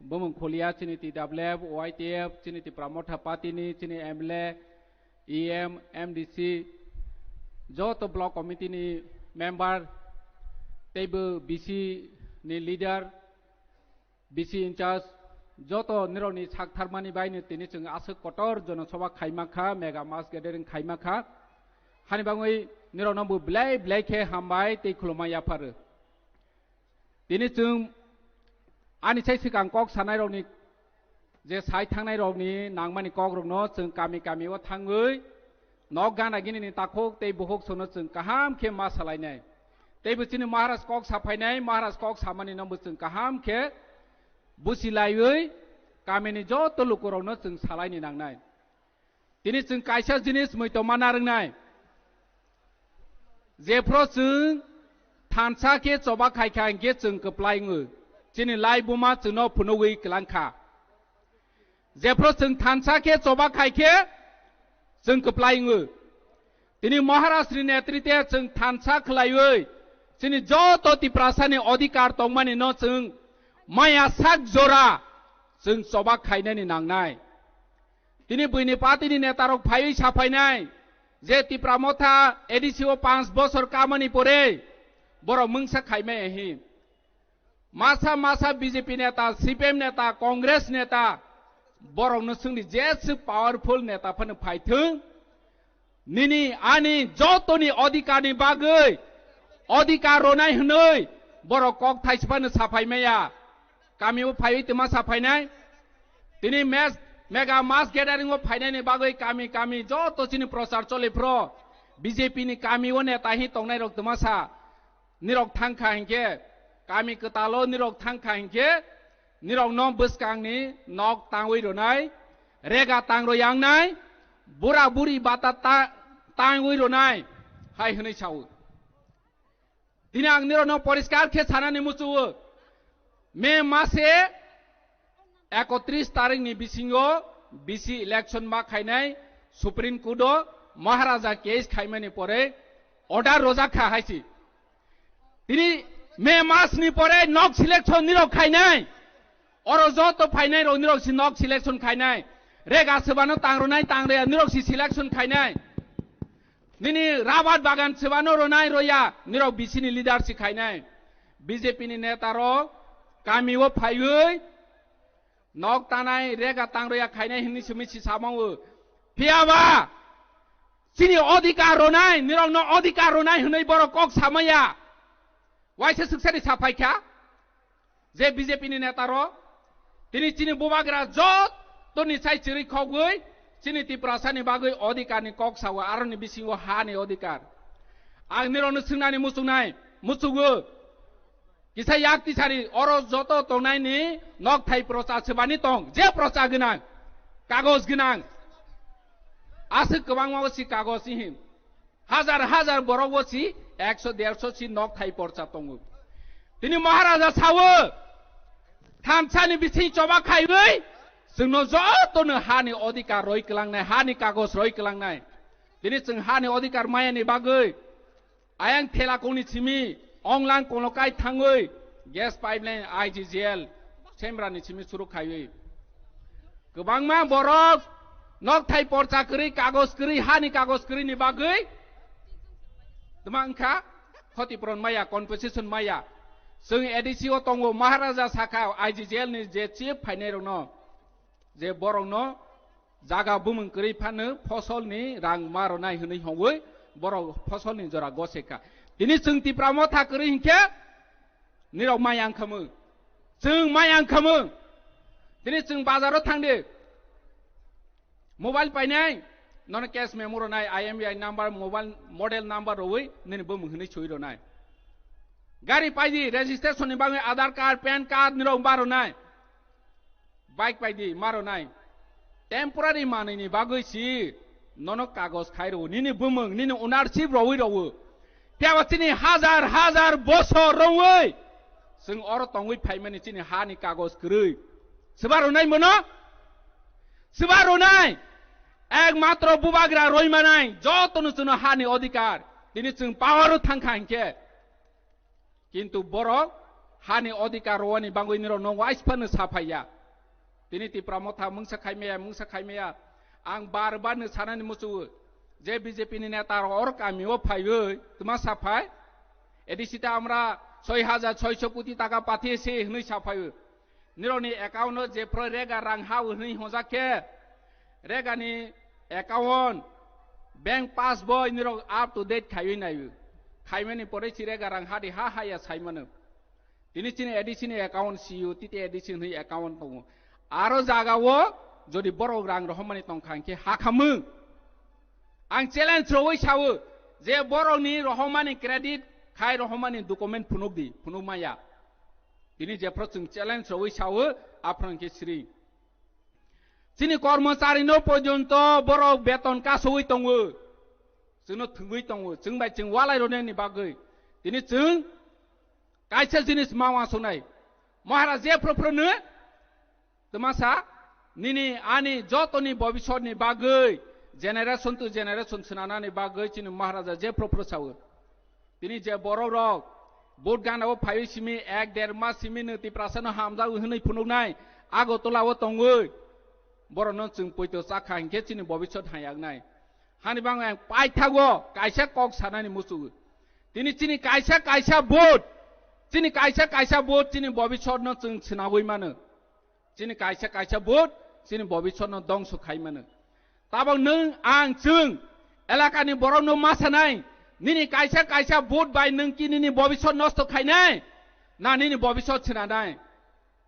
bumung khulia chini T W F, Y T F, chini Tipra Motha Party ni, chini M L A, E M, M D C, joto block committee ni member, teibo B C ni leader, B C in charge, joto nirokni sak tharmani baino tini chwng aswk kotor jonosabha khaima kha, mega mass gathering khaima kha. Hani bagwi nirokno bo belai belai khe hambai tei khulumma yapharo. Tini chwng ani sai swkang kok sanairokni, je sai thangnairokni nangmani kokrokno chwng kami kami o thangwi nok gana ginini takhuk tei bukhuk songno chwng kaham khe ma salainai. Teibo chini Maharaj kok saphainai, Maharaj kok samani no bo chwng kaham khe busilaiwi kamini joto lukurokno chwng salaini nangnai. Tini chwng kaisa jinis muitom ma narwngnai. Jephru chwng thansa khe choba khai kha hinkhe chwng kwplai wngo. Chini lai buma chwngno phunugwi kwlang kha. Jephru chwng thansa khe choba khai khe chwng kwplai wngo. Tini Maharaj ni netrite chwng thansa khlaiwi chini joto Tiprasa ni odhikar tongmani no chwng maya sak jora chwng choba khainani nangnai. Tini buini party ni neta rok phaiwi saphainai je Tipra Motha A D C o panch bosor kamani pore borok mungsa khaimai ahi. Masa masa B J P neta, C P M neta, Congress neta, borokno chwngni jeswk powerful neta phano phaithwng, Nini ani jotoni odhikarni bagwi odhikar ronai hwnwi borok kok thaisipano saphai maya. Kamio phaiwi twma saphainai. Tini mes-, mega mass gathering o phainaini bagwi kami kami joto chini prochar choli phro B J P ni kamio neta hi tongnai rok twma sa. Nirok thangkha hinkhe, kami kwtalo nirok thangkha hinkhe, nirokno bwskangni nok tangwi rwnai, rega tang rw yangnai, bura buri bata ta-, tangwi rwnai, hai hwnwi sao. Tini ang nirokno poriskar khe sanani muchuo, May mase ekotris tarikni bisingo bisi election ma khainai Supreme Court o Maharaja case khaimani pore order rojak kha hai si. Tini May mas ni pore nok selection nirok khainai. Oro joto phainai rok nirok si nok selection khainai. Rega sebano tang rwnai tang rwya nirok si selection khainai. Nini rabar bagan sebano rwnai rwya nirok bisini leader si khainai. B J P ni neta rok kami o phaiwi nok tanai rega tang rwya khainai hwnwi simi si samango. Phiyaba chini odhikar ronai, nirokno odhikar ronai hwnwi borok kok samaya. Waisa siksani saphai kha je B J P ni neta rok tini chini bubagra jotoni sai chirwi khogwi chini Tiprasani bagwi odhikarni kok sao, aroni bisingo hani odhikar. Ang nirokno swngnani muchungnai, muchugo. Kisa yak tisari oro joto tongnaini nok thai procha sebani tong, je procha gwnang, kagoj gwnang. Aswk kwbangma o si kagoj ihin. Hajar hajar borok o si ekso derso si nok thai porcha tongo. Tini Maharaja sawo, thamsani bising choba khaiwi, chwngno jotono hani odhikar roi kwlangnai, hani kagoj roi kwlangnai. Tini chwng hani odhikar mayani bagwi, ayang thela kongni simi, onglang kono kai thangwi, gas pipeline I G G L, Semrani simi suru khaiwi. Kwbangma borok nok thai porcha kwrwi, kagoj kwrwi, hani kagoj kwrwi ni bagwi. Tma wngkha, khoti puron maya, compensation maya. Chwng A D C o tongo, Maharaja sakha, I G G L ni je chief phainai rokno, je borokno jaga bumung kwrwi phano fosolni rang ma rwnai hwnwi hongwi borok fosolni jora gose kha. Tini chwng Tipra Motha kwrwi hinkhe nirok mai ang khamung. Chwng mai ang khamung. Tini chwng bazaro thangdi. Mobile painai, nono cash memo rwnai, I M E I number, mobile model number rwi nini bumung hwnwi soi rwnai. Gari paidi, registration ni bagwi Aadhaar card, pan card nirok ba rwnai. Bike paidi ma rwnai. Temporary manwini bagwi si nono kagoj khai rwo, nini bumung, nini ownership rwi rwo. Phiya ba chini hajar hajar bosor rwngwi chwng oro tongwi phaimani chini hani kagoj kwrwi. Swba rwnai mono? Swba rwnai? Ekmatro bubagra roi manai, jotono chwngno hani odhikar. Tini chwng power o thangkha hinkhe. Kintu borok hani odhikar rwani bagwi nirok no waiphano saphaiya. Tini Tipra Motha mungsa khaimaya, mungsa khaimaya. Ang bar bar no sanani muchugo. Je B J P ni neta rok or kami o phaiwi tma saphai. A D C ta amra soi hajar soiso koti taka pathiye se hwnwi saphaiwi. Nirokni account o jephru rega rang ha hwnwi hwnjak khe, rega ni account, bank passbook nirok up to date khaiwi naiwi. Khaimani pore si rega rang ha di ha haya saimano. Tini chini A D C ni account siyo, titi A D C hwnwi account tongo. Aro jaga o jodi borok rang rohormani tongkha hinkhe ha khamung. Ang challenge rwui sao, je borokni rohormani credit khai rohormani document phunuk di, phunuk maya. Tini jephru chwng challenge rwui sao, aphru hinkhe siri. Chini kormochari no porjonto borok beton kasui tongo. Chwngno thwngwi tongo. Chwng bai chwng walai rwnani bagwi. Tini chwng kaisa jinis ma uansuknai. Maharaj jephru phru no twmasa nini ani jotoni bobisotni bagwi generation to generation swnanani bagwi chini Maharaja jephru phru sao. Tini je borok rok vote gana o phaiwi simi ek der mas simi no Tiprasa no hamjak hwnwi phunuknai Agartala o tongwi borok no chwng poito chakha hinkhe chini bobisot hayaknai. Hani bang ang paithago kaisa kok sanani muchugo. Tini chini kaisa kaisa vote, chini kaisa kaisa vote chini bobisot no chwng swnagwi mano. Chini kaisa kaisa vote chini bobisot no dongso khai mano. Tabok nwng ang chwng Elakani borokno ma sanai, nini kaisa kaisa vote bai nwng ki nini bobisot nosto khainai, na nini bobisot swnanai?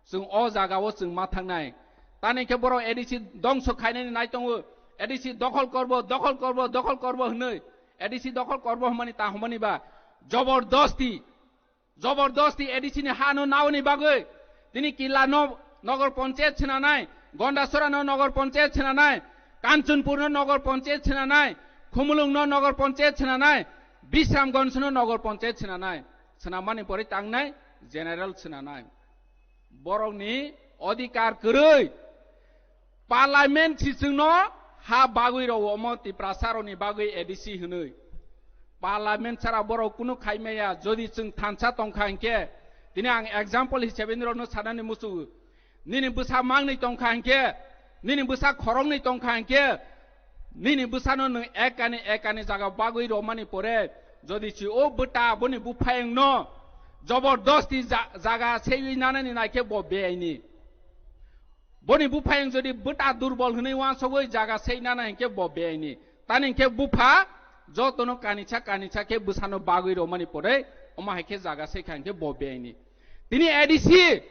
Chwng o jagao chwng ma thangnai. Tani khe borok A D C dongso khainani nai tongo. A D C dokhol korbo, dokhol korbo, dokhol korbo hwnwi. A D C dokhol korbo hwnmani ta hwnmani ba jobordosti, jobordosti A D C ni ha no naoni bagwi. Tini Killa no nogor panchayat swnanai, Gondasora no nogor panchayat swnanai, Kanchanpur no nogor panchayat swnanai, Khumulwng no nogor panchayat swnanai, Bisramganj no nogor panchayat swnanai. Swnamani pore tangnai general swnanai. Borokni odhikar kwrwi. Parliament si chwngno ha bagwi rwo omo Tiprasa rokni bagwi A D C hwnwi. Parliament sara borok kunu khaimaya, jodi chwng thansa tongkha hinkhe, tini ang example hisabe norokno sanani muchungo. Nini bwsa mangni tongkha hinkhe, nini bwsa khoroknwi tongkha hinkhe, nini bwsano nwng ekani ekani jaga bagwi romani pore, jodi si o bwta boni buphayengno jobordosti ja-, jaga seiwi nanani naikhe bo beaini. Boni buphayeng jodi bwta durbol hwnwi wansogwi jaga sei nana hinkhe bo beaini. Tani hinkhe bupha jotono kanisa kanisa khe bwsano bagwi romani pore, omo hai khe jaga seikha hinkhe bo beaini. Tini A D C,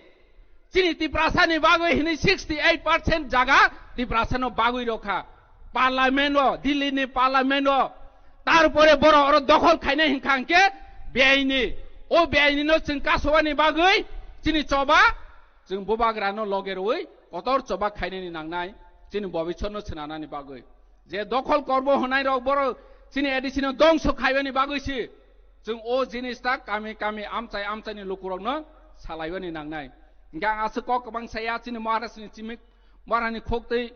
chini Tiprasani bagwi hwnwi sixty eight percent jaga Tiprasano bagwi rokha. Parliament o, Delhi ni Parliament o, tarpore borok oro dokhol khainai hinkha hinkhe beaini. O beaini no chwng kasowani bagwi chini choba, chwng bubagrano loge rwui kotor choba khainani nangnai, chini bobisotno swnanani bagwi. Je dokhol korbo hwnai rok borok chini A D C no dongso khaibani bagwi si. Chwng o jinis ta kami kami amchai amchaini lukurokno salaibani nangnai. Hinkhe ang aswk kok kwbang saya chini Maharajni chimik, Maharajni khoktwi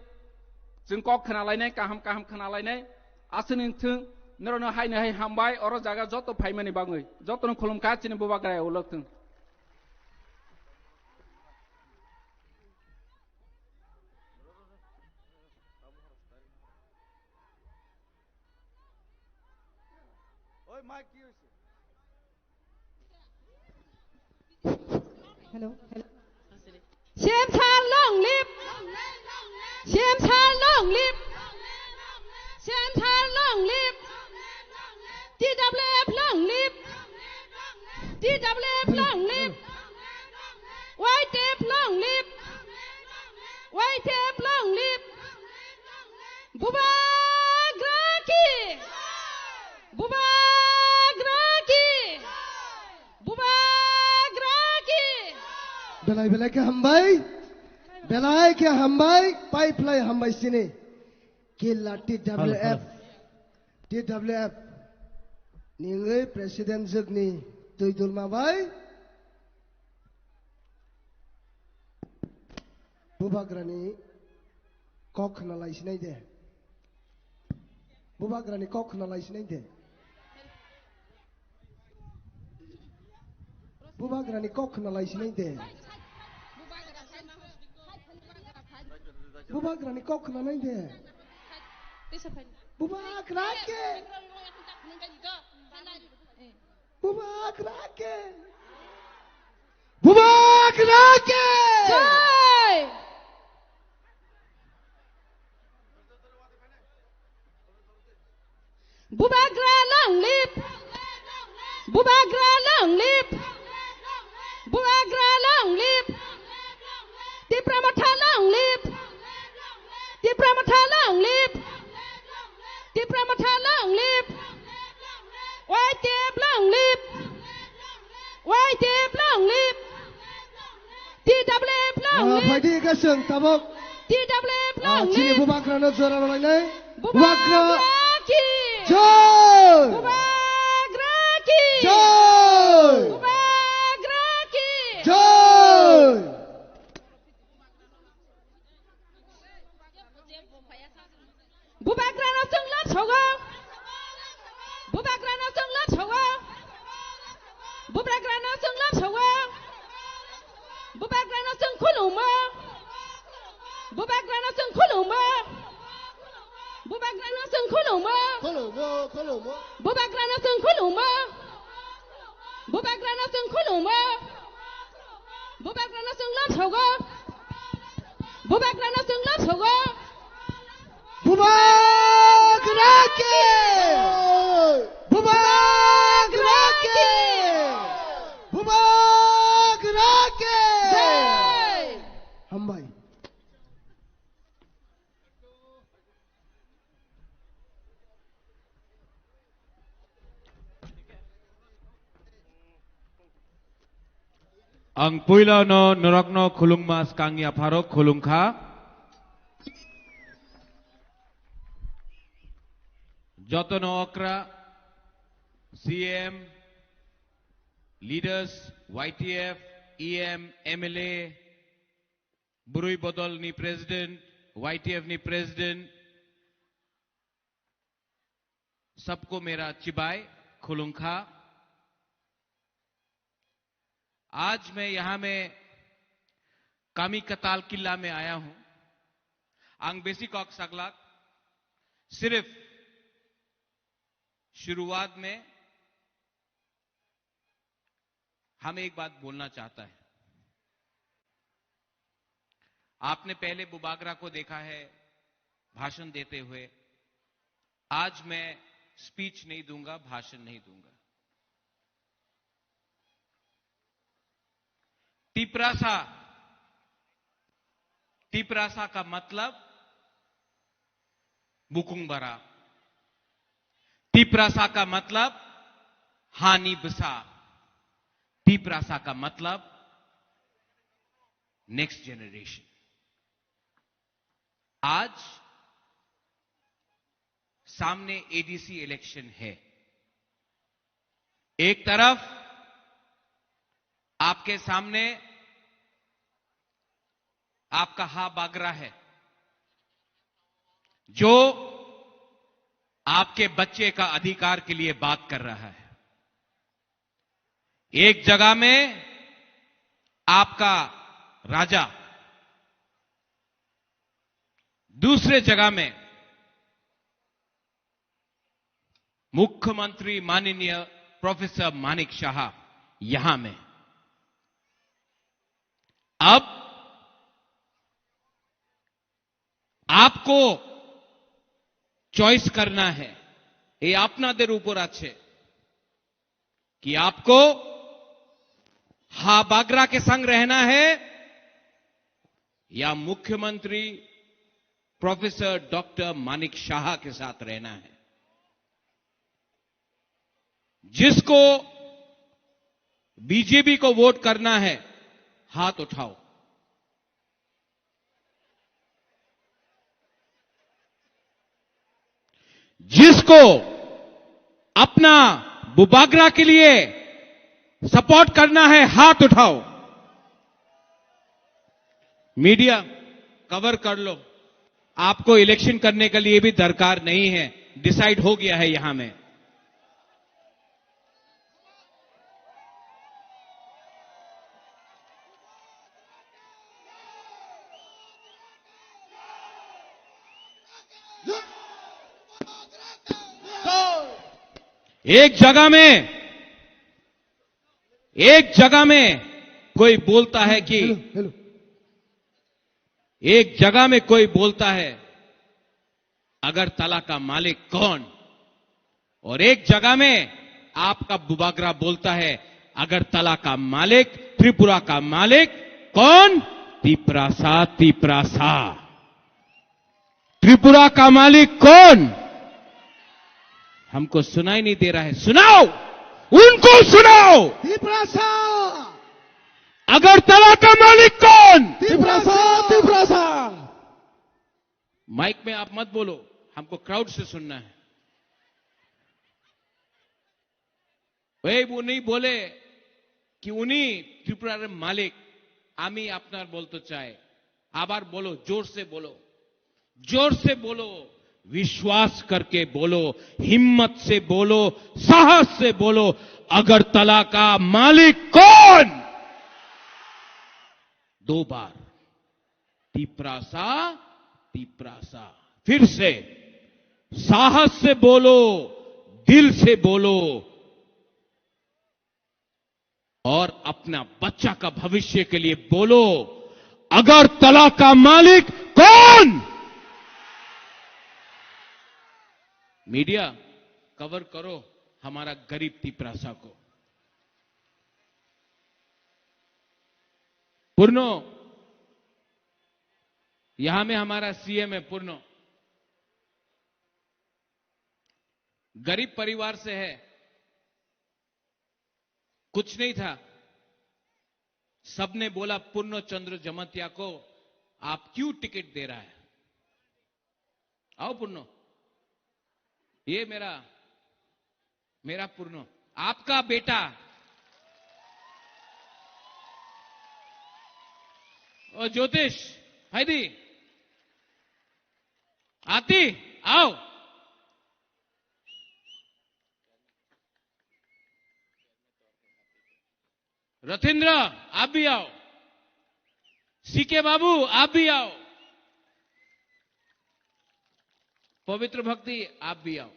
chwng kok khna lainai, kaham kaham khna lainai. Aswkni thwng norokno haino hai hambai, oro jaga joto phaimani bagwi. Jotono khulumkha chini bubagra ulok thwng. Hello, hello. Semsar long live. Semsar long live. Semsar long live. T W F long live. T W F long live. Y T F long live. Y T F long live. Bubagra ki. Bubagra ki. Bubagra ki. Belai belai khe hambai. Belai khe hambai. Pai phlai hambai sini. Killa T W F. Hello, hello. T W F ni wngwi president jwkni twi dulma bai. Bubagrani kok khna lai sinai de. Bubagrani kok khna lai sinai de. Bubagrani kok khna lai sinai de. Bubagrani kok khna nai de. Bubagra ke. Bubagra ke. Bubagra ke. Jai. Bubagra long live! Bubagra long live! Bubagra long live! Tipra Motha long live! Tipra Motha long live! Tipra Motha long live! Y T F long live! Y T F long live! T W F long Ah, live! Phaidi ka chwng tabok. T W F Ah, long chini live! Bubagrano jora rwlainai. Bubagra Bubagra ki! Jai! Bubagra ki! Jai! Bubagra ki! Jai! Bubagrano chwng lab sogo. Bubagrano chwng lab sogo. Bubagrano chwng lab sogo. Bubagrano chwng khulumo. Bubagrano chwng khulumo. Bubagrano chwng khulumo. Khulumo, khulumo. Bubagrano chwng khulumo. Bubagrano chwng khulumo. Bubagrano chwng lab sogo. Bubagrano chwng lab sogo. Bubagra ke! Ang puila no norokno khulungma skang ya pharok khulungkha. Jotono okra, C M, leaders, Y T F, E M, M L A, Burui Bodol ni president, Y T F ni president, सबको मेरा चिबाय, खुलुंखा। आज मैं यहाँ में कामी कताल किला में आया हूँ। Ang besi kok saglak, sirf शुरुआत में हम एक बात बोलना चाहता है। आपने पहले बुबागरा को देखा है भाषण देते हुए। आज मैं स्पीच नहीं दूंगा, भाषण नहीं दूंगा। तिपरासा, तिपरासा का मतलब बुकुंग बरा। तिपरासा का मतलब हानि बसा। तिपरासा का मतलब नेक्स्ट जनरेशन। आज सामने A D C इलेक्शन है। एक तरफ आपके सामने आपका हा बागरा है, जो आपके बच्चे का अधिकार के लिए बात कर रहा है। एक जगह में आपका राजा, दूसरे जगह में मुख्यमंत्री माननीय प्रोफेसर मानिक शाह यहां में। अब आपको चॉइस करना है, ये আপনাদের উপর আছে। कि आपको हा बागरा के संग रहना है या मुख्यमंत्री प्रोफेसर डॉक्टर मानिक शाह के साथ रहना है। जिसको बीजेपी को वोट करना है, हाथ उठाओ। जिसको अपना बुबागरा के लिए सपोर्ट करना है, हाथ उठाओ। मीडिया, कवर कर लो। आपको इलेक्शन करने के लिए भी दरकार नहीं है, डिसाइड हो गया है यहां में। एक जगह में, एक जगह में कोई बोलता है कि, हेलो, हेलो। एक जगह में कोई बोलता है, अगरतला का मालिक कौन? और एक जगह में आपका बुबागरा बोलता है, अगरतला का मालिक, त्रिपुरा का मालिक कौन? तिपरासा, तिपरासा। त्रिपुरा का मालिक कौन? हमको सुनाई नहीं दे रहा है, सुनाओ, उनको सुनाओ। तिपरासा। अगरतला का मालिक कौन? तिपरासा, तिपरासा। माइक में आप मत बोलो, हमको क्राउड से सुनना है। এই উনি বলে কি উনি ত্রিপুরার মালিক, আমি আপনার বলতে চাই, আবার বলো, জোর সে বলো, জোর সে বলো, विश्वास करके बोलो, हिम्मत से बोलो, साहस से बोलो, अगरतला का मालिक कौन? दो बार, तिपरासा, तिपरासा। फिर से, साहस से बोलो, दिल से बोलो, और अपना बच्चा का भविष्य के लिए बोलो, अगरतला का मालिक कौन? मीडिया, कवर करो हमारा गरीब तिपरासा को। पूर्णो, यहां में हमारा सीएम है पूर्णो, गरीब परिवार से है, कुछ नहीं था, सबने बोला, "पूर्ण चंद्र जमातिया को आप क्यों टिकट दे रहा है?" आओ पूर्ण, ये मेरा, मेरा पूर्ण, आपका बेटा। और ज्योतिष, हाइदी, आती, आओ। रथिंद्र, आप भी आओ। सीके बाबू, आप भी आओ। पवित्र भक्ति, आप भी आओ।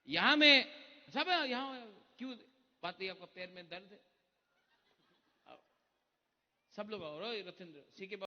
यहाँ में सब है, यहाँ क्यों बात, ये आपका पैर में दर्द है? आओ। सब लोग आओ। रोय, रथिंद्र, सीके बाबू।